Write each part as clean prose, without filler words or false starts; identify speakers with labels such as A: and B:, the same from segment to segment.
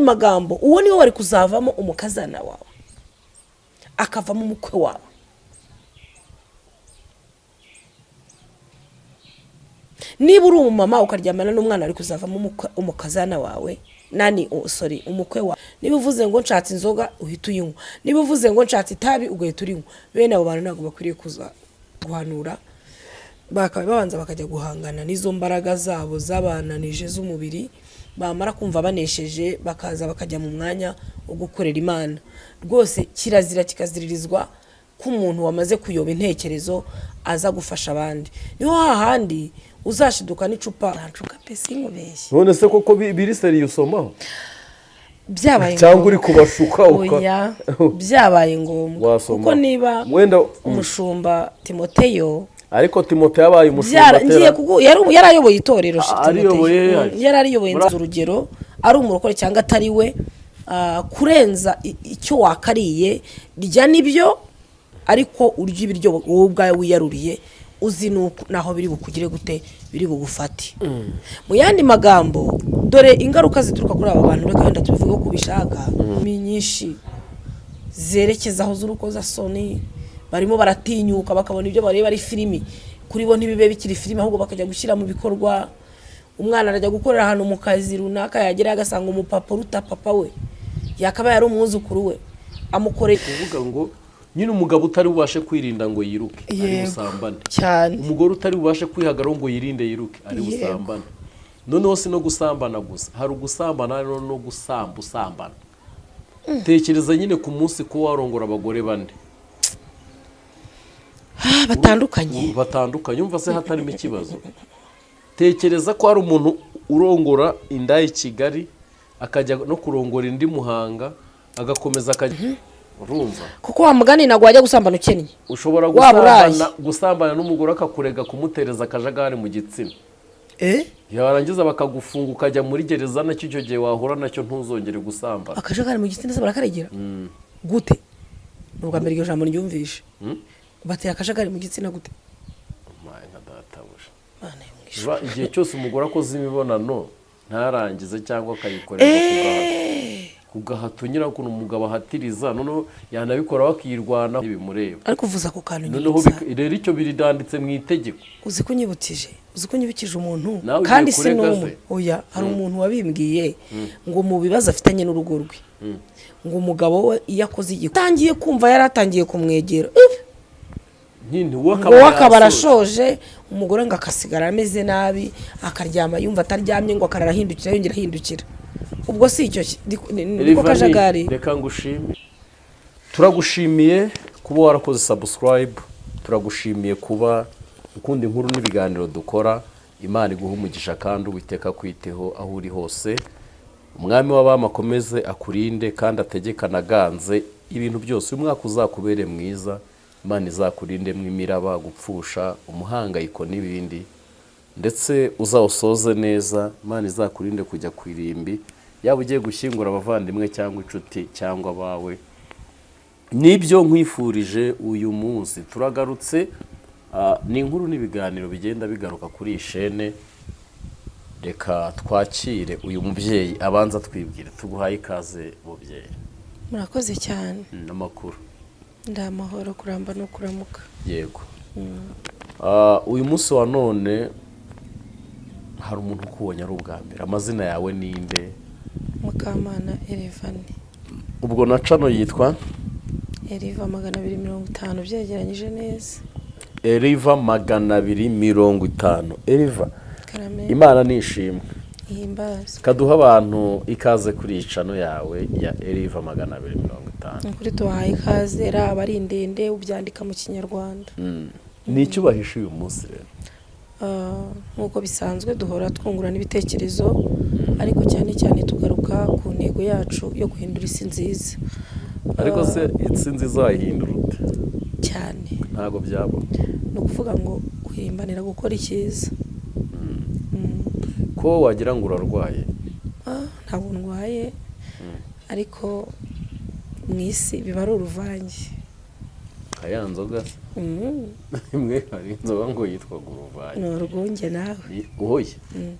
A: Magambo, uwo niwe wari kuzavamo umukazana wawe, akavamo umukwe wawe. Niba uri umumama ukaryamana n'umwana, ari kuzavamo umukazana wawe, nani, sorry, umukwe wawe. Niba uvuze ngo nshatse inzoga, uhita uyinywa. Niba uvuze ngo nshatse itabi, ugahita urinywa. Bene abo bantu ntabwo bakwiriye kuza guhanura, bakaba babanza bakajya guhangana n'izo mbaraga zabo zabananije z'umubiri. Bamara kumva banesheje, bakaza bakajya mu mwanya wo gukorera Imana. Rwose kirazira kikaziririzwa ko umuntu wamaze kuyoba intekerezo aza gufasha abandi. Niho hahandi uzashiduka n'icupa ncuka pe, sinkubeshye.
B: None se koko biri sérieux usomaho?
A: Byabaye
B: Cyangwa uri kubashuka
A: Oya, byabaye ngombwa.
B: Wasoma.
A: Kuko niba
B: Wenda
A: umushumba Timoteyo
B: Ariko Timote yabaye umushumba
A: ngiye
B: atera
A: kuko yari ayoboye itorero
B: Ariyoboye.
A: Timoteyo. Yari ariyoboye inzu, urugero ari umurokore cyangwa atari we, kurenza icyo wakariye, rya nibyo, ariko urya ibiryo wowe ubwawe wiyaruriye, uzi naho biri bukugire gute, biri bugufate. Mu yandi magambo, dore ingaruka zituruka kuri aba bantu, reka wenda tubivuge ko ubishaka, ni nyinshi zerekeza aho z'urukozasoni. Barimo baratinyuka bakabona ibyo bareba ari filimi, kuri bo ntibibe bikiri filimi, ahubwo bakajya gushyira mu bikorwa. Umwana arajya gukorera ahantu mu kazi runaka, yagerayo agasanga umupapa uruta papa we yakabaye ari umwuzukuru we amukoreye.
B: Kuvuga ngo nyine umugabo utari bubashe kwirinda ngo yiruke ari busambane.
A: Cyane.
B: Umugore utari bubashe kwihagararaho ngo yirinde yiruke ari busambane. Noneho si no gusambana gusa, hari ugusambana, hari no gusamba usambana. Tekereza nyine ku munsi kuba warongora abagore bane
A: Batandukanye.
B: Batandukanye, umva se hatarimo ikibazo? Tekereza ko hari umuntu urongora inda i Kigali, akajya no kurongora indi Muhanga, agakomeza akajya, urumva?
A: Kuko wa mugani ntabwo wajya gusambana ukennye.
B: Ushobora
A: Waba uraye.
B: gusambana n'umugore akakurega kumutereza akajagari mu gitsina, yarangiza bakagufunga ukajya muri gereza. Nacyo icyo gihe wahura nacyo, ntuzongere gusambana.
A: Akajagari mu gitsina se barakaregera gute? Ni ubwa mbere iryo jambo ryumvishe. Bateye akajagari mu gitsina gute?
B: Maye nka databuja!
A: Mana yo mu ijuru.
B: Igihe cyose umugore akoze imibonano ntarangize cyangwa akayikorerwa ku gahato, ku gahato nyine, ukuntu umugabo ahatiriza, noneho yanabikora bakirwana ntibimureba.
A: Ariko uvuze ako kantu
B: Noneho
A: nyibutsa.
B: Rero icyo biridanditse mu itegeko.
A: Uzi ko unyibukije umuntu
B: Nawe ugiye
A: kandi si
B: kurega
A: n'umwe.
B: se?
A: Oya, hari umuntu wabimbwiye ngo mu bibazo afitanye n'urugo rwe, ngo umugabo we iyo akoze igikorwa atangiye kumva yari atangiye kumwegera,
B: Nyine uwo
A: ngo we akaba
B: yasoje.
A: arashoje, umugore ngo akasigara ameze nabi, akaryama yumva ataryamye, ngo akarara ahindukira, yongera ahindukira. Ubwo si icyo niko
B: Elivani,
A: kajagari.
B: Reka ngushime, turagushimiye kuba warakoze subscribe, turagushimiye kuba ukunda inkuru n'ibiganiro dukora. Imana iguha umugisha kandi Uwiteka akwiteho aho uri hose. Umwami w'abami akomeze akurinde kandi ategeke anaganze ibintu byose. Uyu mwaka uzakubere mwiza, Imana izakurindemo imiraba, gupfusha, umuhangayiko n'ibindi, ndetse uzawusoze neza. Imana izakurinde kujya ku irimbi, yaba ugiye gushyingura abavandimwe cyangwa inshuti cyangwa abawe. Nibyo nkwifurije. Uyu munsi turagarutse, ni inkuru n'ibiganiro bigenda bigaruka kuri iyi shene. Reka twakire uyu mubyeyi, abanza twibwire. Tuguhaye ikaze, mubyeyi.
A: Murakoze cyane.
B: N'amakuru?
A: Ndi amahoro, kuramba no kuramuka.
B: Yego. Uyu munsi wa none hari umuntu ukubonye ari ubwa mbere. Amazina yawe ni nde?
A: Mukamana Elevani.
B: Ubwo na channel yitwa?
A: Eriva 250, byegeranyije neza.
B: Eriva 250, Eriva.
A: Karame.
B: Imana nishimwe.
A: Ihimbaza.
B: Kaduha abantu ikaze kuri iyi channel yawe ya Eriva 250.
A: Ni ukuri tubahaye ikaze. Raba ari ndende, ubyandika mu Kinyarwanda.
B: Ni icyo ubahisha uyu munsi rero?
A: Nk'uko bisanzwe duhora twungurana ibitekerezo, ariko cyane cyane tugaruka ku ntego yacu yo guhindura isi nziza.
B: Ariko se isi nziza wayihindura ute?
A: Cyane.
B: Ntabwo byaba.
A: Ni ukuvuga ngo uhirimbanira gukora icyiza.
B: Ko wagira ngo urarwaye?
A: Ntabwo ndwaye, ariko mu isi biba ari uruvange.
B: Nka ya nzoga se? Imwe hari inzoga ngo yitwaga uruvange.
A: Ni urwunge nawe.
B: Oya,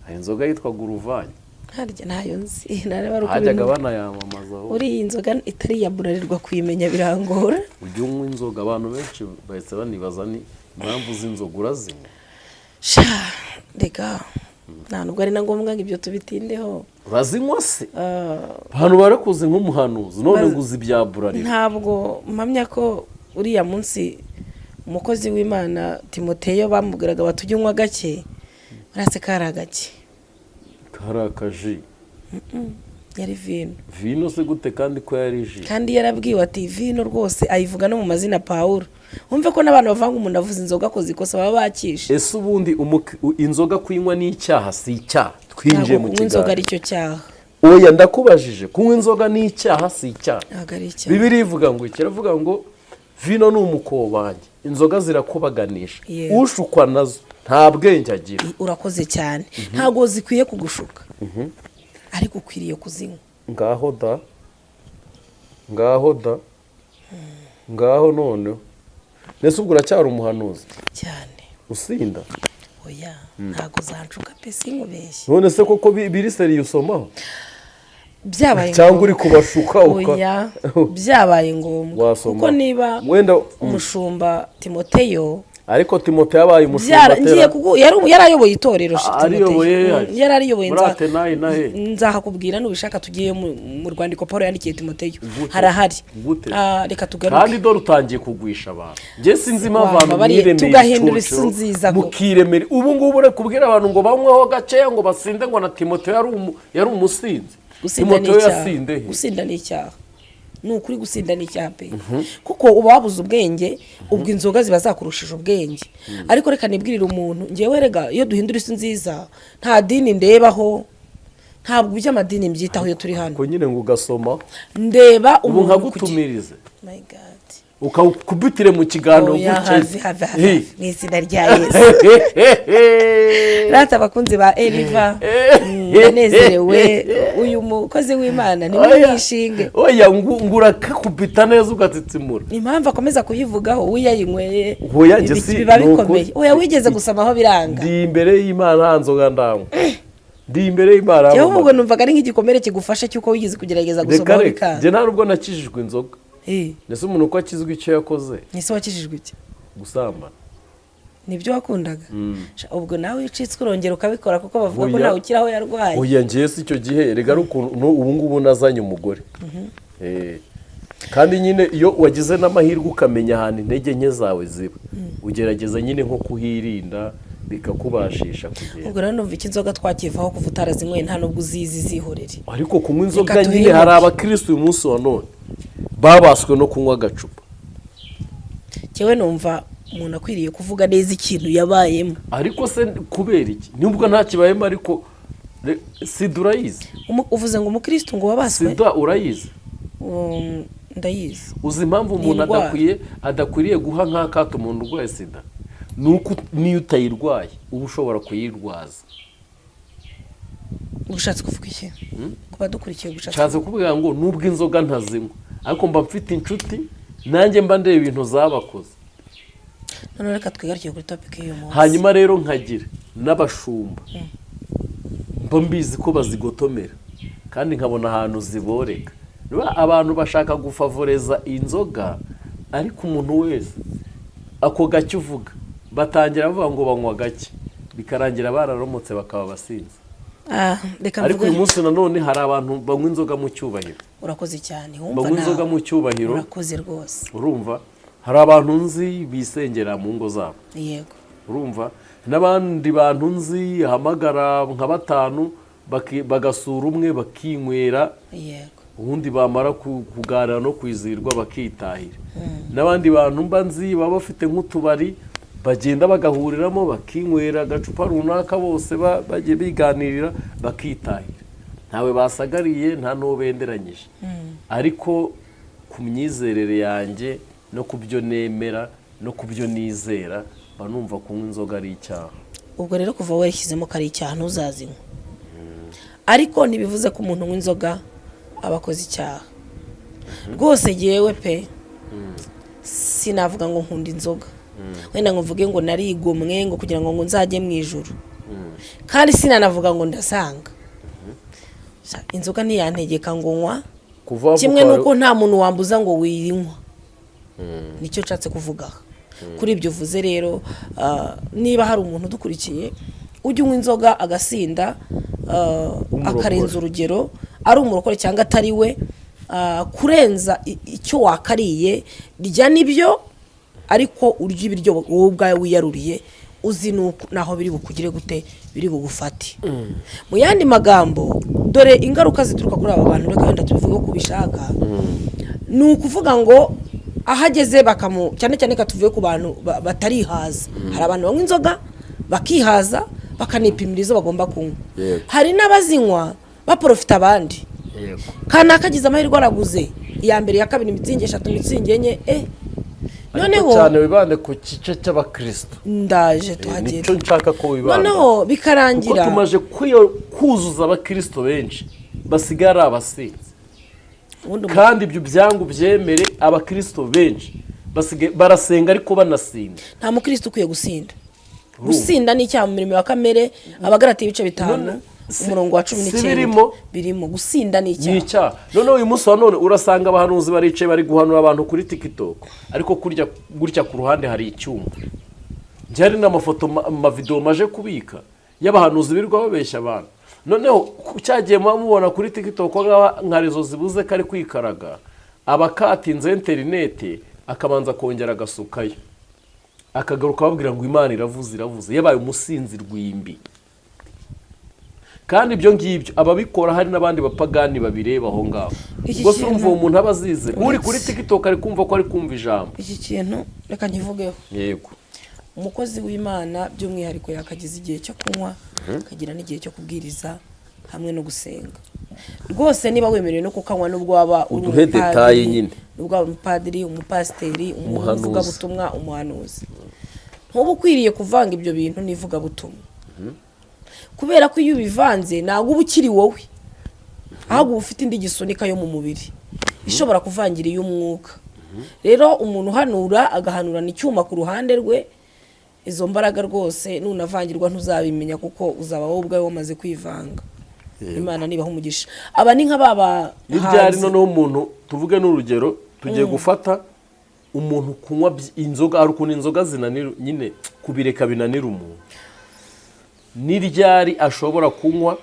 B: hari inzoga yitwaga uruvange.
A: Ntarya, ntayo nzi, nareba ari uko
B: Hajyaga
A: ibintu-
B: banayamamaza aho.
A: Uriya inzoga itari iya Bralirwa kuyimenya birangora.
B: Ujya unywa inzoga? Abantu benshi bahise banibaza ni impamvu z'inzoga urazinywa.
A: Sha reka, nta nubwo ari na ngombwa ngo ibyo tubitindeho.
B: Urazinywa se?
A: Ah,
B: abantu barakuzi nk'umuhanuzi, none
A: Baz-
B: ngo uzi ibya Bralirwa.
A: Ntabwo mpamya ko uriya munsi umukozi w'Imana Timoteyo bamubwiraga bati ujye unywa gake, uretse kari agake.
B: Kari akaji.
A: Yari vino.
B: Vino se gute kandi ko yari ji?
A: Kandi yarabwiwe ati vino rwose, ayivuga no mu mazina Pawulo. Wumve ko n'abantu bavanga, umuntu avuze inzoga akoze ikosa baba bakishe.
B: Ese ubundi inzoga kuyinywa ni icyaha, si icyaha? Twinjiye
A: Ntabwo
B: mu
A: kunywa inzoga
B: kiganiro.
A: ari cyo cyaha.
B: Oya, ndakubajije, kunywa inzoga ni icyaha, si icyaha?
A: Ntabwo ari icyaha.
B: Bibiliya ivuga ngo iki? Iravuga ngo vino ni umukobanyi, inzoga zirakubaganisha, ushukwa nazo nta bwenge agira.
A: Urakoze cyane. Ntabwo zikwiye kugushuka, ariko ukwiriye kuzinywa.
B: Ngaho da, ngaho da, ngaho noneho. Mbese ubwo uracyari umuhanuzi?
A: Cyane.
B: Usinda?
A: Oya, ntabwo zanshuka pe, sinkubeshye.
B: None se koko biri sérieux usomaho?
A: Byabaye
B: Cyangwa uri
A: ngombwa.
B: kubashuka
A: Oya, byabaye ngombwa.
B: Wasoma.
A: Kuko niba
B: Wenda
A: umushumba Timoteyo
B: Ariko Timote yabaye umushumba
A: ngiye
B: atera
A: yari ayoboye itorero Timoteyo.
B: Ariyoboye he?
A: Yari ariyoboye.
B: Muri Atenayi na he?
A: Nzahakubwira nubishaka, tugiye mu rwandiko Paul yandikiye Timoteyo.
B: Gute?
A: Harahari.
B: Gute?
A: Ah, reka tugaruke.
B: Kandi dore utangiye kugwisha abantu. Njye sinzi impamvu abantu
A: Wababariye,
B: mwiremeye
A: tugahindura isi
B: icucuro,
A: nziza koko.
B: mukiremera. Ubu ngubu uri kubwira abantu ngo banyweho gakeya, ngo basinde, ngo na Timoteyo yari umusinzi.
A: Gusinda ni
B: Timoteyo
A: icyaha.
B: yasinde he?
A: Gusinda ni icyaha, ni ukuri, gusinda ni icyaha pe, kuko uba wabuze ubwenge, ubwo inzoga ziba zakurushije ubwenge. Ariko reka nibwirire umuntu, ngewe rega iyo duhindura isi nziza, nta dini ndebaho, ntabwo iby'amadini mbyitaho iyo turi hano.
B: Ko nyine ngo ugasoma.
A: Ndeba
B: Ubu
A: umuntu
B: nkagutumirize,
A: My God.
B: ukawukubitire mu kiganiro
A: Oya,
B: gutya.
A: have, have, have,
B: Hi.
A: mu izina rya Yesu. Rata abakunzi ba Eliva, ndanezerewe. Uyu mukozi w'Imana ni
B: Oya.
A: mwishinge.
B: Oya, ngo urakakubita neza ugatsitsimura.
A: Impamvu akomeza kuyivugaho, uyayinyweye
B: Oya, njye si-
A: biba
B: ni ukuri.
A: bikomeye. Oya, wigeze gusomaho biranga.
B: Ndi imbere y'Imana, nta nzoga ndanywa, ndi imbere y'Imana.
A: Njyewe ubwo numvaga ari nk'igikomere kigufasha cy'uko wigeze kugerageza
B: Reka
A: gusomaho
B: reka,
A: bikanga.
B: njye nta nubwo nakijijwe inzoga. Ndetse umuntu uko akizwa icyo yakoze?
A: Ese wakijijwe iki?
B: Gusambana.
A: Nibyo wakundaga? Sha, ubwo nawe iyo ucitswe urongera ukabikora, kuko bavuga ko
B: Oya.
A: ntawe ukiri aho yarwaye.
B: Oya, njyewe si icyo gihe rega, ari ukuntu ubu ngubu nazanye umugore. Kandi nyine iyo wagize n'amahirwe ukamenya ahantu intege nke zawe ziba, ugerageza nyine nko kuhirinda, bikakubashisha kugenda.
A: Ubwo rero numva icyo inzoga twakivaho, kuva utarazinyweye nta nubwo uzizi, zihorere.
B: Ariko kunywa inzoga
A: Reka
B: nyine,
A: duhinduke.
B: hari abakirisitu uyu munsi wa none babaswe no kunywa agacupa.
A: Njyewe numva umuntu akwiriye kuvuga neza ikintu yabayemo.
B: Ariko se kubera iki? Nubwo nta kibayemo, ariko sida urayizi?
A: Uvuze ngo umukirisitu ngo wabaswe?
B: Sida urayizi?
A: Ndayizi.
B: Uzi impamvu
A: Ni
B: umuntu
A: indwara.
B: adakwiriye guha nk'akato umuntu urwaye sida? Ni uko niyo utayirwaye uba ushobora kuyirwaza.
A: Ushatse kuvuga iki ku badukurikiye? Gushatse
B: Nshatse kuvuga ngo nubwo inzoga ntazinywa, ariko mba mfite inshuti nanjye mba ndeba ibintu zabakoze.
A: Noneho reka twigarukiye kuri topic y'uyu munsi.
B: Hanyuma rero nkagira n'abashumba mba mbizi ko bazigotomera, kandi nkabona ahantu ziboreka. Rero abantu bashaka gufavoreza inzoga, ariko umuntu wese ako gake uvuga, batangira bavuga ngo banywa gake, bikarangira bararomotse bakaba abasinzi.
A: Ah, reka
B: Ariko
A: mvuge.
B: uyu munsi nanone hari abantu banywa inzoga mu cyubahiro.
A: Urakoze cyane, wumva
B: Banywa inzoga
A: nawe
B: mu cyubahiro.
A: Urakoze rwose.
B: Urumva, hari abantu nzi bisengera mu ngo zabo. Urumva, n'abandi bantu nzi hamagara nka batanu, bagasura umwe, bakinywera, ubundi bamara kuganira no kwizihirwa bakitahira. N'abandi bantu mba nzi baba bafite nk'utubari bagenda bagahuriramo, bakinywera agacupa runaka bose, bagiye biganirira bakitahira, ntawe basagariye, nta n'uwo benderanyije. Ariko ku myizerere yanjye no ku byo nemera no ku byo nizera, mba numva kunywa inzoga ari icyaha.
A: Ubwo rero kuva warishyizemo ko ari icyaha, ntuzazinywa. Ariko ntibivuze ko umuntu unywa inzoga aba akoze icyaha rwose. Yewe pe, sinavuga ngo nkunda inzoga, wenda ngo mvuge ngo narigomwe ngo kugira ngo nzajye mu ijuru, kandi sinanavuga ngo ndasanga. Inzoga ntiyantegeka ngo nywa.
B: Kuva wavuka
A: Kimwe n'uko nta muntu wambuza ngo wiyinywa. Nicyo nshatse kuvuga aha. Kuri ibyo uvuze rero, niba hari umuntu udukurikiye ujya unywa inzoga agasinda,
B: W'umurokore.
A: akarenza urugero, ari umurokore cyangwa atari we, kurenza icyo wakariye, rya nibyo, ariko urya ibiryo wowe ubwawe wiyaruriye, uzi naho biri bukugire gute, biri bugufate. Mu yandi magambo, dore ingaruka zituruka kuri aba bantu, reka wenda tubivuge uko ubishaka. Ni ukuvuga ngo aho ageze bakamu, cyane cyane reka tuvuge ku bantu batarihaza. Hari abantu banywa inzoga bakihaza, bakanipimira izo bagomba kunywa. Hari n'abazinywa baporofita abandi. Kanaka agize amahirwe araguze iya mbere, iya kabiri, Mützig eshatu, Mützig enye,
B: Ariko
A: noneho
B: cyane wibande ku gice cy'abakristo.
A: Ndaje tuhagera.
B: Nicyo nshaka ko wibanda,
A: Noneho
B: kuko
A: bikarangira
B: tumaje kuzuza abakristo benshi basigaye ari abasinzi.
A: Ubundi
B: Kandi ibyo byangu byemere, abakristo benshi basigaye barasenga ariko banasinda.
A: Nta mukristo ukwiye gusinda. Gusinda ni icyaha mu mirimo ya kamere, Abagarati ibice 5,
B: None
A: umurongo wa cumi
B: si
A: n'icyenda
B: birimo?
A: Birimo. Gusinda ni
B: Ni
A: icyaha.
B: icyaha. Noneho uyu munsi wa none urasanga abahanuzi baricaye bari guhanura abantu kuri TikTok, ariko kurya gutya ku ruhande hari icyuma. Njye hari n'amafoto, amavidewo maje kubika y'abahanuzi birirwa babeshya abantu. Noneho cyagiye muba mubona kuri TikTok nka réseau zibuze kari kwikaraga, aba akatinze interineti, akabanza kongera agasukayo, akagaruka ababwira ngo Imana iravuze, iravuze. Yabaye umusinzi rwimbi. Kandi ibyo ngibyo ababikora, hari n'abandi bapagani babireba aho ngaho.
A: Iki
B: Ubwo se
A: kintu
B: urumva uwo muntu aba azize uri kuri TikTok ari kumva ko ari kumva ijambo?
A: Iki kintu reka nkivugeho.
B: Yego.
A: Umukozi w'Imana by'umwihariko yakagize igihe cyo kunywa, akagira n'igihe cyo kubwiriza hamwe no gusenga. Rwose niba wemerewe no kukanywa, nubwo waba uri
B: Uduhe
A: umupadiri,
B: détails nyine.
A: nubwo waba umupadiri, umupasiteri,
B: Umuhanuzi.
A: umuvugabutumwa, umuhanuzi, ntuba ukwiriye kuvanga ibyo bintu n'ivugabutumwa, kubera ko iyo ubivanze ntabwo uba ukiri wowe, ahubwo uba ufite indi gisunika yo mu mubiri ishobora kuvangira iy'umwuka. Rero umuntu uhanura agahanurana icyuma ku ruhande rwe, izo mbaraga rwose nunavangirwa ntuzabimenya, kuko uzaba wowe ubwawe wamaze kwivanga. Imana nibaha umugisha. Aba ni nka ba
B: Ni ryari
A: bahanzi.
B: Noneho umuntu, tuvuge n'urugero, tugiye gufata umuntu kunywa inzoga, hari ukuntu inzoga zinanira nyine, kubireka binanira umuntu. Ni ryari ashobora kunywa?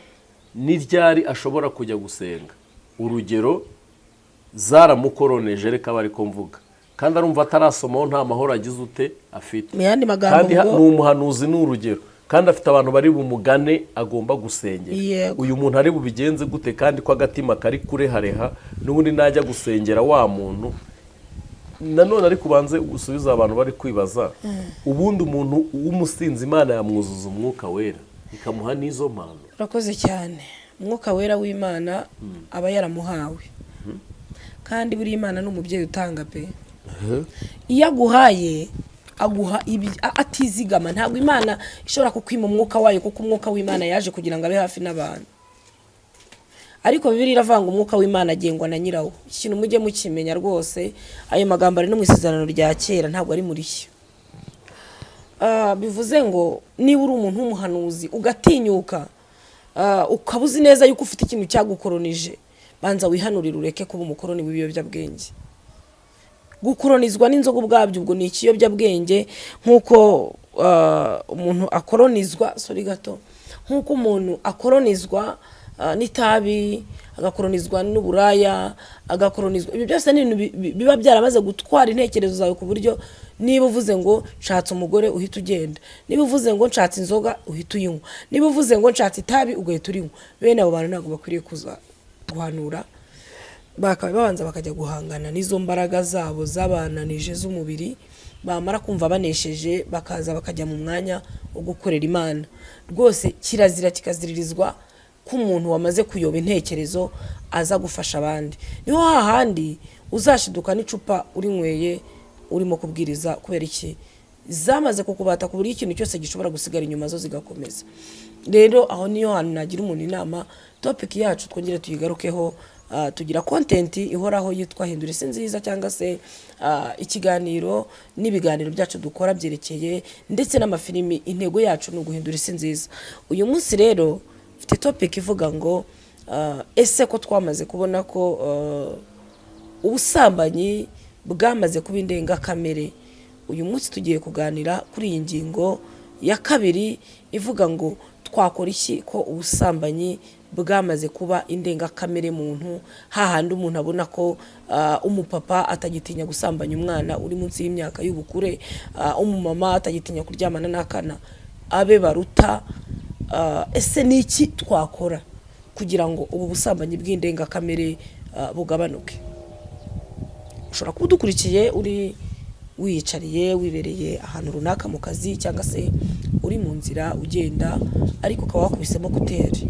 B: Ni ryari ashobora kujya gusenga? Urugero, zaramukoroneje, reka bari ko mvuga, kandi arumva atarasomaho, nta mahoro agize ute afite.
A: Mu yandi magambo
B: Kandi
A: ngo
B: ni umuhanuzi, ni urugero, kandi afite abantu bari bumugane agomba gusengera. Uyu muntu ari bubigenze gute, kandi ko agatima kari kurehareha n'ubundi najya gusengera wa muntu nanone? Ariko ubanze usubize abantu bari kwibaza: ubundi umuntu w'umusinzi Imana yamwuzuza Umwuka Wera ikamuha n'izo mpano?
A: Urakoze cyane. Umwuka Wera w'Imana aba yaramuhawe, kandi buriya Imana ni umubyeyi utanga pe. Iyo aguhaye, aguha atizigama. Ntabwo Imana ishobora kukwima umwuka wayo, kuko umwuka w'Imana yaje kugira ngo abe hafi n'abantu. Ariko Bibiliya iravanga, umwuka w'Imana agengwa na nyirawo. Iki kintu mujye mukimenya rwose. Ayo magambo ari no mu Isezerano rya Kera, ntabwo ari muri rishya. Bivuze ngo niba uri umuntu w'umuhanuzi ugatinyuka, ukaba uzi neza yuko ufite ikintu cyagukoronije, banza wihanurire ureke kuba umukoroni w'ibiyobyabwenge. Gukoronizwa n'inzoga ubwabyo ubwo ni ikiyobyabwenge, nk'uko umuntu akoronizwa, sorry gato, nk'uko umuntu akoronizwa n'itabi, agakoronizwa n'uburaya, agakoronizwa, ibyo byose ni ibintu biba byaramaze gutwara intekerezo zawe, ku buryo niba uvuze ngo nshatse umugore uhita ugenda, niba uvuze ngo nshatse inzoga uhita uyinywa, niba uvuze ngo nshatse itabi ugahita urinywa. Bene abo bantu ntabwo bakwiriye kuza guhanura. Bakaba babanza bakajya guhangana n'izo mbaraga zabo zabananije z'umubiri, bamara kumva banesheje bakaza bakajya mu mwanya wo gukorera Imana. Rwose kirazira kikaziririzwa ko umuntu wamaze kuyoba intekerezo aza gufasha abandi. Niho hahandi uzashiduka n'icupa urinyweye urimo kubwiriza. Kubera iki? Zamaze kukubata ku buryo ikintu cyose gishobora gusigara inyuma zo zigakomeza. Rero aho niyo hantu nagira umuntu inama. Topic yacu twongere tuyigarukeho. Tugira content ihoraho yitwa Hindura Isi Nziza, cyangwa se ikiganiro n'ibiganiro byacu dukora byerekeye ndetse n'amafilimi. Intego yacu ni uguhindura isi nziza. Uyu munsi rero mfite topic ivuga ngo Ese ko twamaze kubona ko ubusambanyi bwamaze kuba indengakamere, uyu munsi tugiye kuganira kuri iyi ngingo ya kabiri ivuga ngo twakora iki ko ubusambanyi bwamaze kuba indengakamere muntu, hahandi umuntu abona ko umupapa atagitinya gusambanya umwana uri munsi y'imyaka y'ubukure, umumama atagitinya kuryamana n'akana abe baruta. Ese ni iki twakora kugira ngo ubu busambanyi bw'indengakamere bugabanuke? Ushobora kuba udukurikiye uri wiyicariye, wibereye ahantu runaka mu kazi, cyangwa se uri mu nzira ugenda, ariko ukaba wakubisemo écouteurs.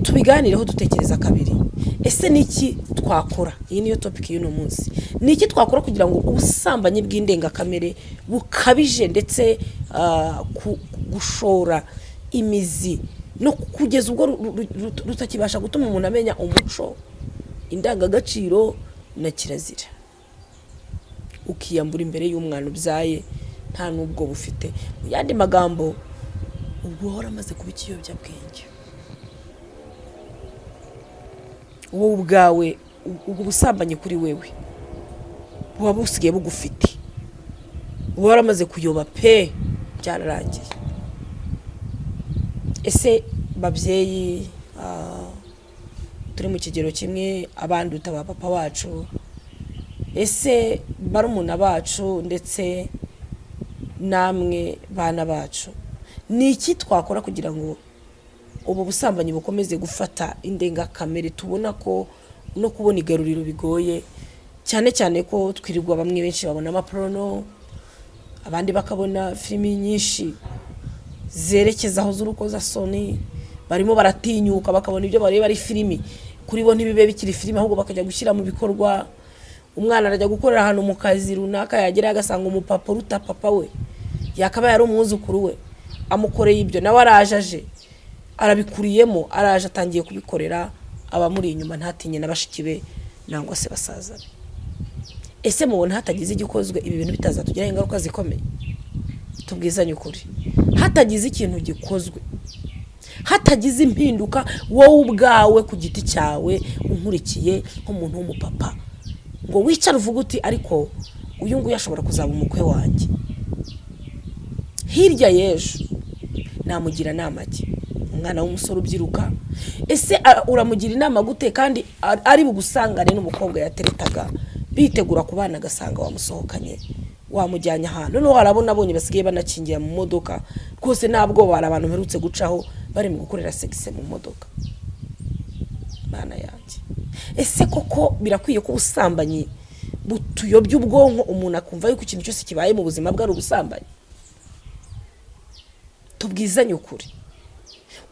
A: Tubiganireho dutekereza kabiri. Ese ni iki twakora? Iyi niyo topic y'uno munsi. Ni iki twakora kugira ngo ubusambanyi bw'indengakamere bukabije, ndetse gushora imizi no kugeza ubwo rutakibasha gutuma umuntu amenya umuco, indangagaciro na kirazira, ukiyambura imbere y'umwana ubyaye nta n'ubwo bufite? Mu yandi magambo, ubwo wahora amaze kuba ikiyobyabwenge wowe ubwawe. Ubwo busambanyi kuri wewe buba busigaye bugufite, uba waramaze kuyoba pe, byararangiye. Ese babyeyi, turi mu kigero kimwe, abanduta ba papa wacu, ese barumuna bacu, ndetse namwe bana bacu, ni iki twakora kugira ngo ubu busambanyi bukomeze gufata indengakamere, tubona ko no kubona igaruriro bigoye, cyane cyane ko twirirwa bamwe benshi babona amaporno, abandi bakabona filimi nyinshi zerekeza aho z'urukozasoni, barimo baratinyuka bakabona ibyo bareba ari filimi, kuri bo ntibibe bikiri filimi, ahubwo bakajya gushyira mu bikorwa? Umwana arajya gukorera ahantu mu kazi runaka, yagera agasanga umupapa uruta papa we, yakabaye ari umwuzukuru we, amukoreye ibyo, nawe araje aje arabikuriyemo, araje atangiye kubikorera abamuri inyuma, ntatinye na bashiki be nangwa se basaza be. Ese mubona hatagize igikozwe ibi bintu bitazatugiraho ingaruka zikomeye? Tubwizanye ukuri, hatagize ikintu gikozwe, hatagize impinduka, wowe ubwawe ku giti cyawe unkurikiye nk'umuntu w'umupapa, ngo wicare uvuge uti: "Ariko uyu nguyu ashobora kuzaba umukwe wanjye hirya y'ejo, namugira inama ki?" Umwana w'umusore ubyiruka, ese uramugira inama gute kandi ari bugusangane n'umukobwa yateretaga bitegura kubana, agasanga wamusohokanye, wamujyanye ahantu? Noneho harabona abonye basigaye banakingira mu modoka rwose, nta bwoba. Hari abantu mperutse gucaho bari mu gukorera sex mu modoka. Mana yanjye, ese koko birakwiye ko ubusambanyi butuyobya ubwonko, umuntu akumva yuko ikintu cyose kibaye mu buzima bwe ari ubusambanyi? Tubwizanye ukuri,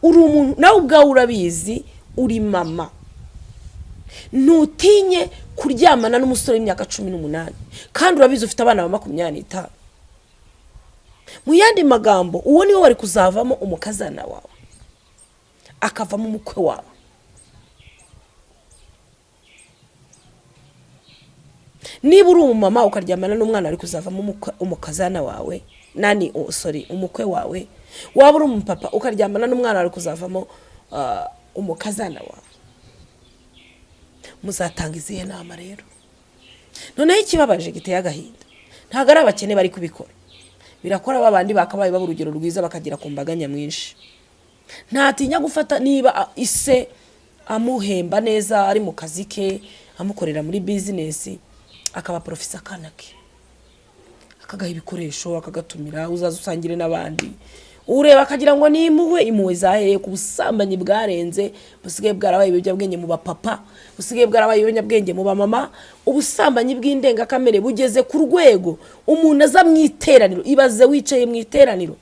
A: uri umuntu nawe ubwawe urabizi, uri mama, ntutinye kuryamana n'umusore w'imyaka 18 kandi urabizi ufite abana ba 25. Mu yandi magambo, uwo niwe wari kuzavamo umukazana wawe, akavamo umukwe wawe. Niba uri umumama ukaryamana n'umwana, ari kuzavamo umukazana wawe, nani, oh, sorry, umukwe wawe. Waba uri umupapa ukaryamana n'umwana, ari kuzavamo umukazana wawe. Muzatanga izihe nama rero? Noneho ikibabaje giteye agahinda, ntabwo ari abakene bari kubikora, birakora ba bandi bakabaye baba urugero rwiza bakagera ku mbaga nyamwinshi. Ntatinya gufata, niba ise amuhemba neza, ari mu kazi ke, amukorera muri business, akaba porofisa akana ke, akagaha ibikoresho, akagatumira: "Uzaza usangire n'abandi." Ureba akagira ngo ni impuhwe. Impuhwe zahereye ku busambanyi bwarenze, busigaye bwarabaye ibiyobyabwenge mu bapapa, busigaye bwarabaye ibiyobyabwenge mu bamama. Ubusambanyi bw'indengakamere bugeze ku rwego umuntu aza mu iteraniro. Ibaze wicaye mu iteraniro,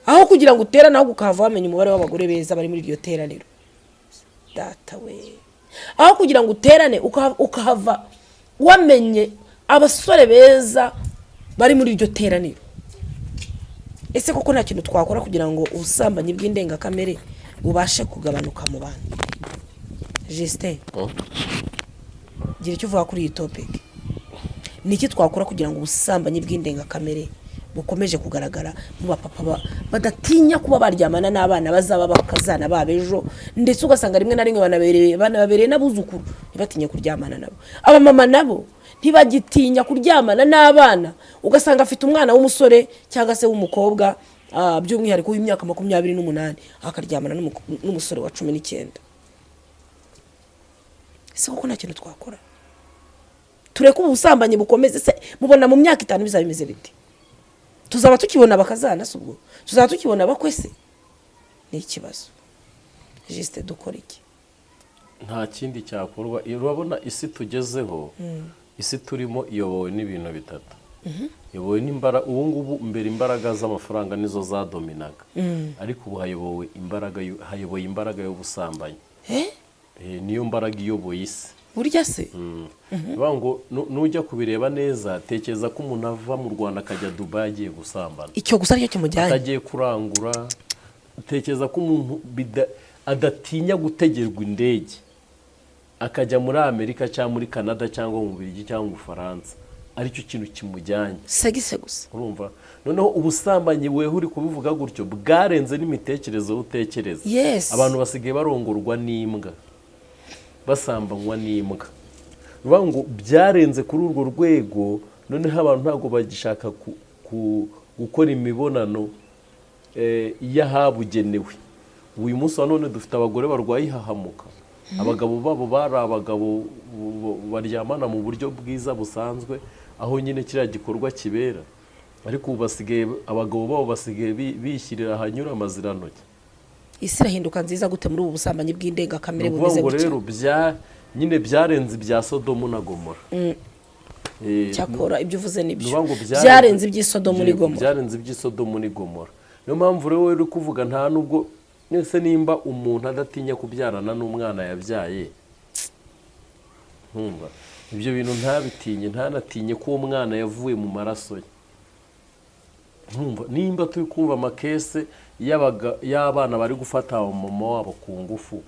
A: aho kugira ngo uterane, ahubwo ukahava wamenya umubare w'abagore beza bari muri iryo teraniro. Data we, aho kugira ngo uterane ukahava wamenye abasore beza bari muri iryo teraniro. Ese koko nta kintu twakora kugira ngo ubusambanyi bw'indengakamere bubashe kugabanuka mu bantu? Justin, gira icyo uvuga kuri iyi topic. Ni iki twakora kugira ngo ubusambanyi bw'indengakamere Bukomeje kugaragara mu bapapa badatinya kuba baryamana n'abana bazaba bakazana babo ejo, ndetse ugasanga rimwe na rimwe banababereye n'abuzukuru, ntibatinye kuryamana nabo. Abamama nabo ntibagitinya kuryamana n'abana, ugasanga afite umwana w'umusore cyangwa se w'umukobwa, by'umwihariko w'imyaka 28, akaryamana n'umusore wa 19. Ese koko nta kintu twakora? Tureke ubu busambanyi bukomeze se? Mubona mu myaka 5 bizaba bimeze bite? Tuzaba tukibona bakazana se? Ubwo tuzaba tukibona abakwe se? Ni ikibazo. Juste, dukora iki?
B: Nta kindi cyakorwa. Urabona isi tugezeho, isi turimo iyobowe n'ibintu bitatu, iyobowe n'imbaraga. Ubu ngubu mbere imbaraga z'amafaranga nizo zadominaga, ariko ubu hayoboye imbaraga y'ubusambanyi.
A: Eh?
B: Niyo mbaraga iyoboye isi.
A: Burya se?
B: Bivuga ngo nujya kubireba neza, tekereza ko umuntu ava mu Rwanda akajya Dubayi agiye gusambana.
A: Icyo gusa aricyo kimujyanye.
B: Atagiye kurangura. Tekereza ko umuntu adatinya gutegerwa indege akajya muri Amerika cyangwa muri Canada cyangwa mu Bubiligi cyangwa mu Bufaransa, aricyo kintu kimujyanye.
A: Sex gusa.
B: Urumva noneho ubusambanyi, weho uri kubivuga gutyo, bwarenze n'imitekerereze utekereza. Abantu basigaye barongorwa n'imbwa, basambanywa n'imbwa. Ni ukuvuga ngo byarenze kuri urwo rwego. Noneho abantu ntabwo bagishaka gukora imibonano y'ahabugenewe. Uyu munsi wa none dufite abagore barwaye ihahamuka. Abagabo babo bari abagabo baryamana mu buryo bwiza busanzwe, aho nyine kiriya gikorwa kibera, ariko ubu basigaye, abagabo babo basigaye bishyirira ahanyura amazirantoki.
A: Isi irahinduka nziza gute muri ubu busambanyi bw'indengakamere
B: Ni ukuvuga
A: bumeze
B: ngo
A: gutya?
B: rero nyine byarenze ibya Sodomu na Gomora.
A: Cyakora ibyo uvuze nibyo.
B: Ni ukuvuga ngo
A: Byarenze iby'isodomu
B: Yego,
A: n'Igomora.
B: Byarenze iby'isodomu n'Igomora. Niyo mpamvu rero uri kuvuga, nta nubwo mwese nimba umuntu adatinya kubyarana n'umwana yabyaye, nkumva ibyo bintu ntabitinye, ntanatinye ko uwo mwana yavuye mu maraso ye. Nkumva nimba turi kumva ama case y'abana bari gufata mama wabo ku ngufu.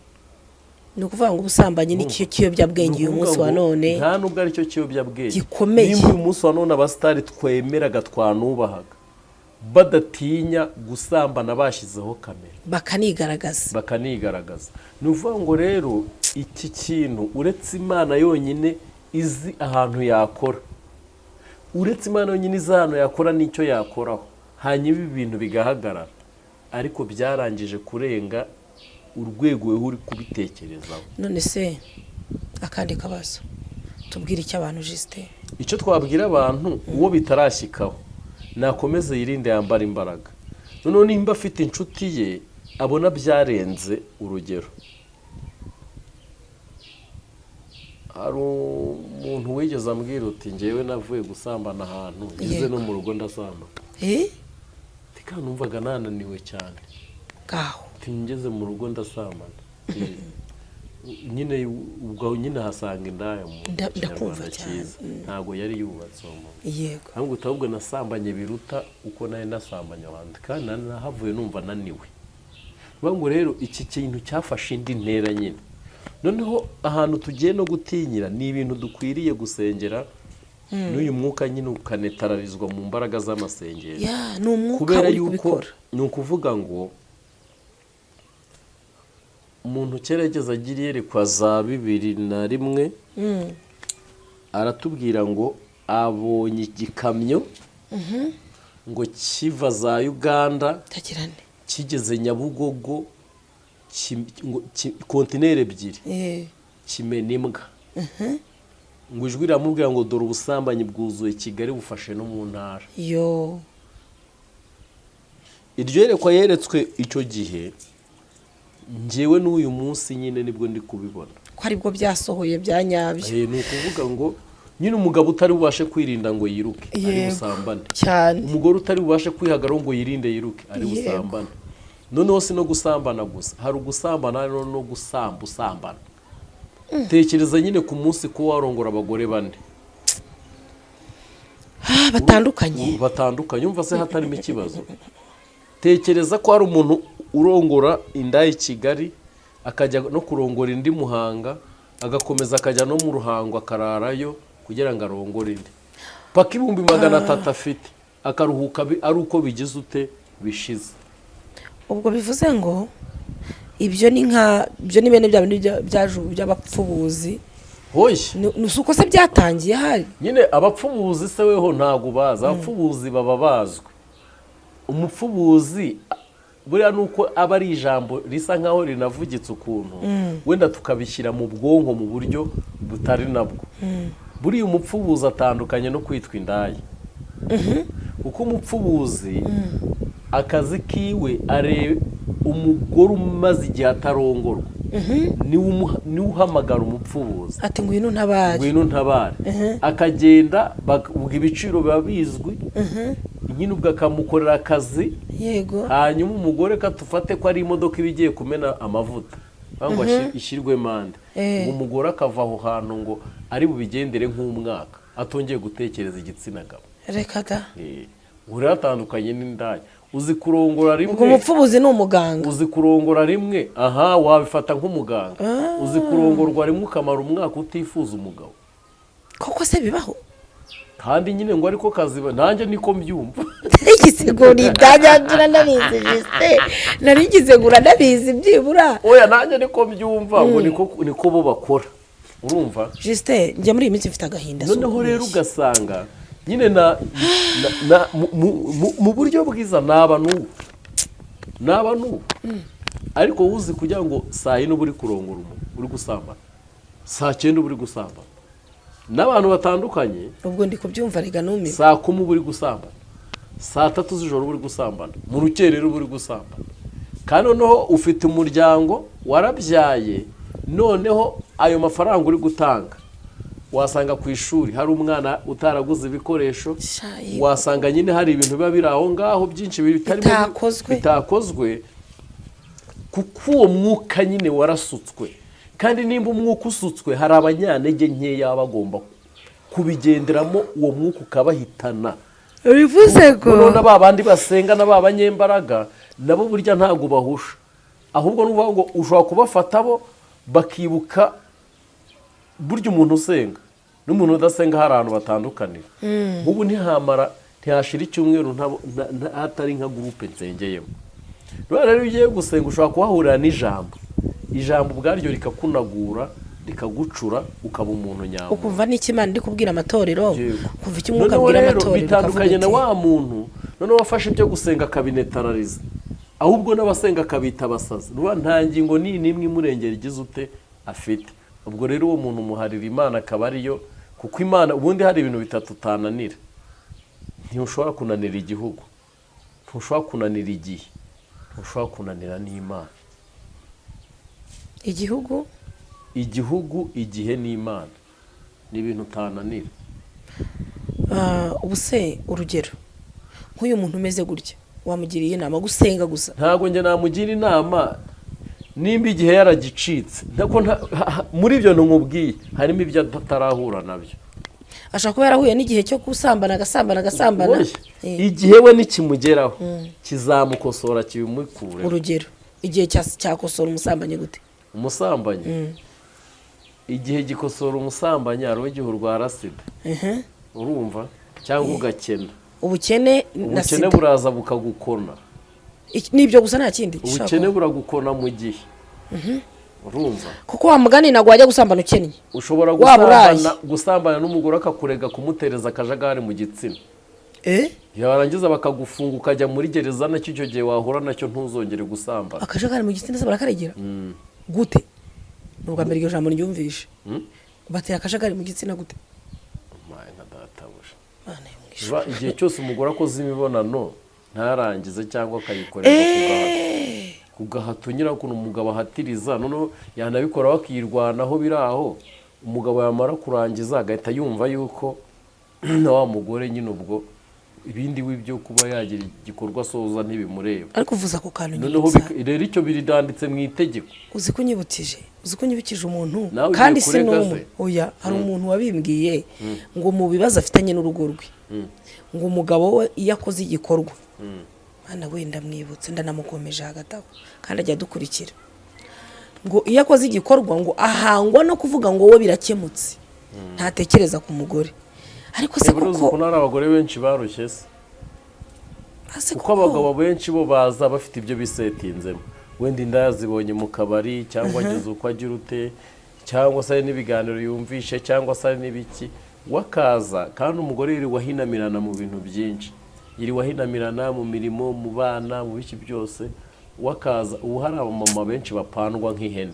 A: Ni ukuvuga ngo ubusambanyi ni cyo kiyobyabwenge uyu
B: Ni ukuvuga
A: munsi wa
B: ngo
A: none.
B: Nta nubwo aricyo kiyobyabwenge
A: Gikomeye.
B: Nimba uyu munsi wa none abasitari twemeraga, twanubahaga, badatinya gusambana bashyizeho kamera,
A: bakanigaragaza,
B: bakanigaragaza, ni ukuvuga ngo rero iki kintu, uretse Imana yonyine izi ahantu yakora, uretse Imana yonyine izi ahantu yakora n'icyo yakoraho, hanyuma ibi bintu bigahagarara. Ariko byarangije kurenga urwego wowe uri kubitekerezaho.
A: None se akandi kabazo, tubwire icyo abantu, Justin.
B: Icyo twabwira abantu, uwo bitarashyikaho nakomeze yirinde, yambara imbaraga. Noneho nimba afite inshuti ye abona byarenze urugero, hari umuntu wigeze ambwira uti: "Ngewe navuye gusambana ahantu ngeze no mu rugo ndasambana."
A: Eh?
B: Tika numvaga nananiwe cyane.
A: Ngaho.
B: Ati: "Ngeze mu rugo ndasambana." Nyine ubwo nyine ahasanga indaya mu
A: Ndakumva
B: Kinyarwanda
A: cyane.
B: cyiza. Ntabwo yari yubatse uwo muntu. Ahubwo ahubwo nasambanye biruta uko nari nasambanye abandi, kandi nari nahavuye numva naniwe. Bivuga ngo rero iki kintu cyafashe indi ntera nyine. Noneho ahantu tugiye no gutinyira, ni ibintu dukwiriye gusengera, n'uyu mwuka nyine ukanetararizwa mu mbaraga z'amasengero.
A: Ya, ni umwuka
B: Kubera
A: uri
B: yuko
A: kubikora.
B: ni ukuvuga ngo umuntu kera yageze agira iyerekwa za 2001, aratubwira ngo abonye igikamyo ngo kiva za Uganda,
A: Tagirane.
B: kigeze Nyabugogo, ngo kontineri ebyiri, kimena imbwa. Ngo ijwi riramubwira ngo: "Dore ubusambanyi bwuzuye Kigali, bufashe no mu ntara."
A: Yo.
B: Iryo yerekwa yeretswe icyo gihe, ngewe n'uyu munsi nyine nibwo ndi kubibona.
A: Ko aribwo byasohoye bya nyabyo.
B: Ni ukuvuga ngo nyine umugabo utari bubashe kwirinda ngo yiruke ari busambane, umugore utari bubashe kwihagararaho ngo yirinde yiruke ari busambane. Noneho si no gusambana gusa, hari ugusambana, hari no gusamba usambana. Tekereza nyine ku munsi kuba warongora abagore bane
A: Batandukanye.
B: Batandukanye. Umva se hatarimo ikibazo? Tekereza ko hari umuntu urongora inda i Kigali, akajya no kurongora indi Muhanga, agakomeza akajya no mu Ruhango akararayo kugira ngo arongore indi, paka 300,000 afite. Akaruhuka ari uko bigize ute, bishize.
A: Ubwo bivuze ngo ibyo ni nka ibyo ni bene bya bindi byaje ubu by'abapfubuzi.
B: Hoya.
A: Ni si uko se byatangiye hari?
B: Nyine abapfubuzi se weho ntabwo bazi abapfubuzi, baba bazwi. Umupfubuzi buriya ni uko aba ari ijambo risa nkaho rinavugitse ukuntu, wenda tukabishyira mu bwonko mu buryo butari nabwo. Buriya umupfubuzi atandukanye no kwitwa indaya, kuko umupfubuzi akazi kiwe areba umugore umaze igihe atarongorwa, niwe uhamagara umupfubuzi.
A: Ati: "Ngwino ntabare."
B: "Ngwino ntabare." Akagenda, ubwo ibiciro biba bizwi nyine, ubwo akamukorera akazi. Hanyuma umugore, katufate ko ari imodoka iba igiye kumena amavuta cyangwa ngo ishyirwe mande, ngo umugore akava aho hantu ngo ari bubigendere nk'umwaka atongeye gutekereza igitsina gabo.
A: Reka da!
B: Ubu rero atandukanye n'indaya. Uzi kurongora rimwe?
A: Ubwo umupfubuzi ni umuganga?
B: Uzi kurongora rimwe, aha wabifata nk'umuganga. Uzi kurongorwa rimwe ukamara umwaka utifuza umugabo?
A: Koko se bibaho?
B: Kandi nyine ngo ariko kazi, nanjye niko mbyumva.
A: Igisigura ibyanjye ndabizi, Justin, nari ngo uranabizi byibura.
B: Oya, nanjye niko mbyumva, ngo niko bo bakora, urumva?
A: Justin, njya muri iyi minsi mfite agahinda, si
B: Noneho rero
A: ukubeshya.
B: ugasanga nyine na mu buryo bwiza naba n'ubu, naba n'ubu, ariko uzi kugira ngo saa 4 uba uri kurongora umuntu, uri gusambana, saa 9 uba uri gusambana n'abantu batandukanye.
A: Ubwo ndi kubyumva rega, numiwe.
B: Saa 10 uba uri gusambana, saa 3 z'ijoro uba uri gusambana, mu rukerera uba uri gusambana, kandi noneho ufite umuryango, warabyaye. Noneho ayo mafaranga uri gutanga, wasanga ku ishuri hari umwana utaraguze ibikoresho.
A: Sha, yego.
B: Wasanga nyine hari ibintu biba biri aho ngaho byinshi bitarimo
A: Bitakozwe.
B: Bitakozwe, kuko uwo mwuka nyine warasutswe. Kandi nimba umwuka usutswe, hari abanyantege nkeya baba bagomba kubigenderamo, uwo mwuka ukabahitana.
A: Bivuze ngo
B: Noneho na ba bandi basenga na ba banyembaraga nabo burya ntabwo bahusha, ahubwo ni ukuvuga ngo ushobora kubafata bo bakibuka. Burya umuntu usenga n'umuntu udasenga hari ahantu batandukanira. Nk'ubu ntihamara, ntihashira icyumweru hatari nka groupe nsengeyemo. Rero iyo ugiye gusenga ushobora kuhahurira n'ijambo, ijambo ubwaryo rikakunagura, rikagucura, ukaba umuntu nyamuntu.
A: Ukumva n'icyo Imana iri kubwira amatorero. Ukumva icyo Umwuka
B: Noneho
A: abwira
B: rero
A: amatorero,
B: bitandukanye na
A: ukavuga
B: wa muntu noneho wafashe ibyo gusenga akabinetarariza, ahubwo n'abasenga akabita abasazi. Nuba nta ngingo n'iyi n'imwe imurengera igize ute afite. Ubwo rero uwo muntu umuharira Imana akaba ariyo, kuko Imana ubundi hari ibintu bitatu utananira: ntushobora kunanira igihugu, ntushobora kunanira igihe, ntushobora kunanira n'Imana.
A: Uti, igihugu?
B: Igihugu, igihe n'Imana ni ibintu utananira.
A: Ubu se urugero nk'uyu muntu umeze gutya, wamugiriye inama gusenga gusa?
B: Ntabwo njye namugira inama nimba igihe yaragicitse. Ntako muri ibyo ntumubwiye harimo ibyo atarahura nabyo.
A: Ashobora kuba yarahuye n'igihe cyo gusambana, agasambana, agasambana.
B: Oya, igihe we nikimugeraho kizamukosora, kibimukure.
A: Urugero, igihe cyakosora umusambanyi gute?
B: Umusambanyi, igihe gikosora umusambanyi, hariho igihe urwara sida, urumva, cyangwa ugakena.
A: Ubukene na
B: Ubukene
A: sida.
B: buraza bukagukona.
A: Ni ibyo gusa, nta kindi gishobora
B: Ubukene
A: kuba.
B: buragukona mu gihe, urumva?
A: Kuko wa mugani ntabwo wajya gusambana ukennye.
B: Ushobora
A: Waba uraye.
B: gusambana n'umugore akakurega kumutereza akajagari mu gitsina, yarangiza bakagufunga, ukajya muri gereza. Nacyo icyo gihe wahura nacyo ntuzongere gusambana.
A: Akajagari mu gitsina se barakaregera gute? Ni ubwa mbere iryo jambo ryumvishe. Bateye akajagari mu gitsina gute?
B: Maye nka databuja!
A: Mana yo mu ijuru.
B: Igihe cyose umugore akoze imibonano ntarangize cyangwa akayikorerwa ku gahato, ku gahato nyine, ukuntu umugabo ahatiriza, noneho yanabikora bakirwanaho biri aho, umugabo yamara kurangiza agahita yumva yuko na wa mugore nyine ubwo ibindi w'ibyo kuba yagira igikorwa asoza ntibimureba.
A: Ariko uvuze ako kantu
B: Noneho
A: nyibutsa.
B: Rero icyo biridanditse mu itegeko.
A: Uzi ko unyibukije umuntu.
B: Nawe ugiye
A: Kandi si
B: kurega
A: n'umwe.
B: se?
A: Oya, hari umuntu wabimbwiye ngo mu bibazo afitanye n'urugo rwe, ngo umugabo we iyo akoze igikorwa, mwana wenda mwibutse, ndanamukomeje hagati aho kandi ajya adukurikira, ngo iyo akoze igikorwa ngo ahangwa no kuvuga ngo we birakemutse, ntatekereza ku mugore. Ariko se
B: Uzi
A: koko
B: ukuntu hari abagore benshi barushye se?
A: Ase
B: Kuko
A: koko.
B: abagabo benshi bo baza bafite ibyo bisetinzemo, wenda inda yazibonye mu kabari, cyangwa ageze uko agira ute, cyangwa se hari n'ibiganiro yumvishe, cyangwa se hari n'ibiki, wakaza. Kandi umugore yirirwa ahinamirana mu bintu byinshi, yirirwa ahinamirana mu mirimo, mu bana, mu biki byose, wakaza. Ubu hari abamama benshi bapandwa nk'ihene.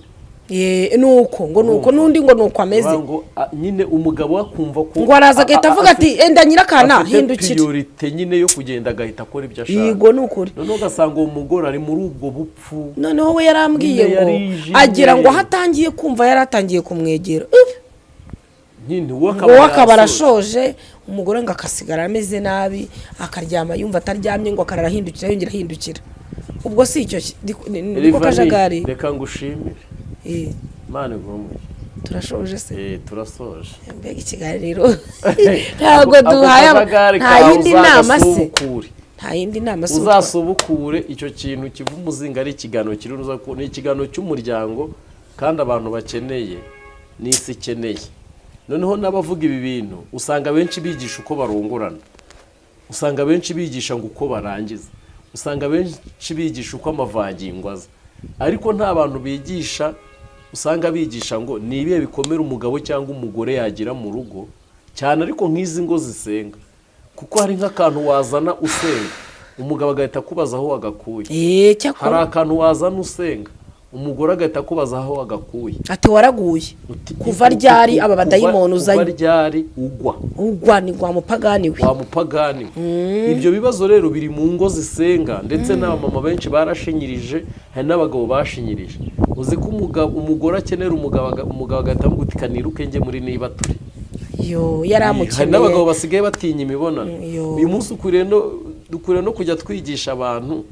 A: Ye, nuko ngo nuko n'undi ngo nuko ameze.
B: Uvuga ngo nyine umugabo we akumva ko
A: Ngo araza agahita avuga ati enda nyirakana
B: afite
A: hindukira.
B: priorité nyine yo kugenda agahita akora ibyo ashaka.
A: Yego, ni ukuri.
B: Noneho ugasanga uwo mugore ari muri ubwo bupfu.
A: Noneho we yarambwiye
B: Nyine
A: ngo
B: yarijimye.
A: agira ngo aho atangiye kumva yari atangiye kumwegera. Uf!
B: Nyine uwo
A: Ngo we akaba
B: yasoje.
A: arashoje, umugore ngo akasigara ameze nabi, akaryama yumva ataryamye, ngo akarara ahindukira, yongera ahindukira. Ubwo si icyo niko
B: Rivani,
A: kajagari.
B: Reka ngushimire. Imana iguhe umugisha.
A: Turashoje se?
B: Turasoje.
A: Mbega ikiganiro! Ntabwo
B: Ako
A: duhaye
B: kajagari
A: nta
B: kawe
A: yindi nama se?
B: uzagasubukure.
A: Nta yindi nama se?
B: Uzasubukure icyo kintu kiva umuzinga. Ari ikiganiro kiri ni ikiganiro cy'umuryango, kandi abantu bakeneye n'isi ikeneye. Noneho n'abavuga ibi bintu usanga benshi bigisha uko barongorana, usanga benshi bigisha ngo uko barangiza, usanga benshi bigisha uko amavangingo aza, ariko nta bantu bigisha, usanga bigisha ngo ni ibihe bikomere umugabo cyangwa umugore yagira mu rugo cyane, ariko nk'izi ngo zisenga, kuko hari nk'akantu wazana usenga, umugabo agahita akubaza aho wagakuye.
A: Eee, cyakora.
B: Hari akantu wazana usenga, umugore agahita akubaza aho wagakuye.
A: Ati waraguye.
B: Uti-
A: Kuva ryari aba badayimoni
B: Kuva
A: uzanye?
B: ryari ugwa?
A: Ugwa ni wa mupagani we.
B: Wa mupagani we. Ibyo bibazo rero biri mu ngo zisenga, ndetse n'abamama benshi barashinyirije, hari n'abagabo bashinyirije. Uzi ko umugore akenera umugabo, umugabo agahita amuga uti kaniruke njye muri niba turi.
A: Yo, yari
B: Hari
A: amukeneye.
B: n'abagabo basigaye batinya imibonano.
A: Yo.
B: Uyu munsi dukwiriye no kujya twigisha abantu.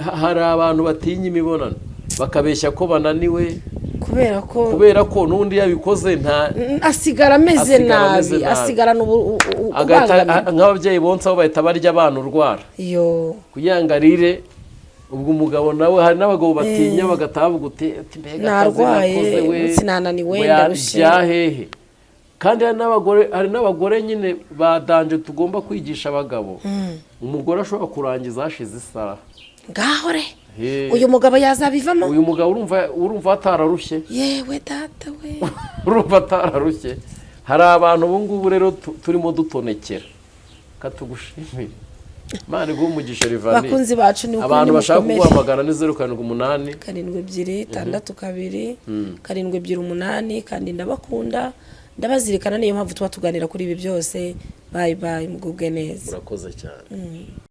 B: Hari abantu batinya imibonano, bakabeshya ko bananiwe.
A: Kubera ko
B: Kubera ko n'undi yabikoze nta
A: asigara ameze
B: Asigara ameze
A: nabi.
B: nabi.
A: Asigarana
B: Agahita
A: kubangamira.
B: Nk'ababyeyi bonsa bo bahita barya abana urwara
A: Yo.
B: kugira ngo arire. Ubwo umugabo nawe, hari n'abagabo batinya, bagataha bavuga uti ati mbega akazi
A: Narwaye,
B: nakoze we,
A: sinananiwe,
B: ngo
A: ndarushye.
B: byahehe. Kandi hari n'abagore nyine ba danger tugomba kwigisha abagabo. Umugore ashobora kurangiza hashize isaha.
A: Ngaho re.
B: He.
A: Uyu mugabo yazabivamo.
B: Uyu mugabo urumva atararushye?
A: Yewe data we!
B: Urumva atararushye? Hari abantu ubu ngubu rero turimo dutonekera. Katugushimire, Imana iguhe umugisha, Rivani.
A: Bakunzi bacu, ni ukuri
B: Abantu bashaka
A: nimukomere.
B: kuguhamagara ni 078
A: 72 62 728. Kandi ndabakunda, ndabazirikana, niyo mpamvu tuba tuganira kuri ibi byose. Bye bye, mugubwe neza.
B: Murakoze cyane.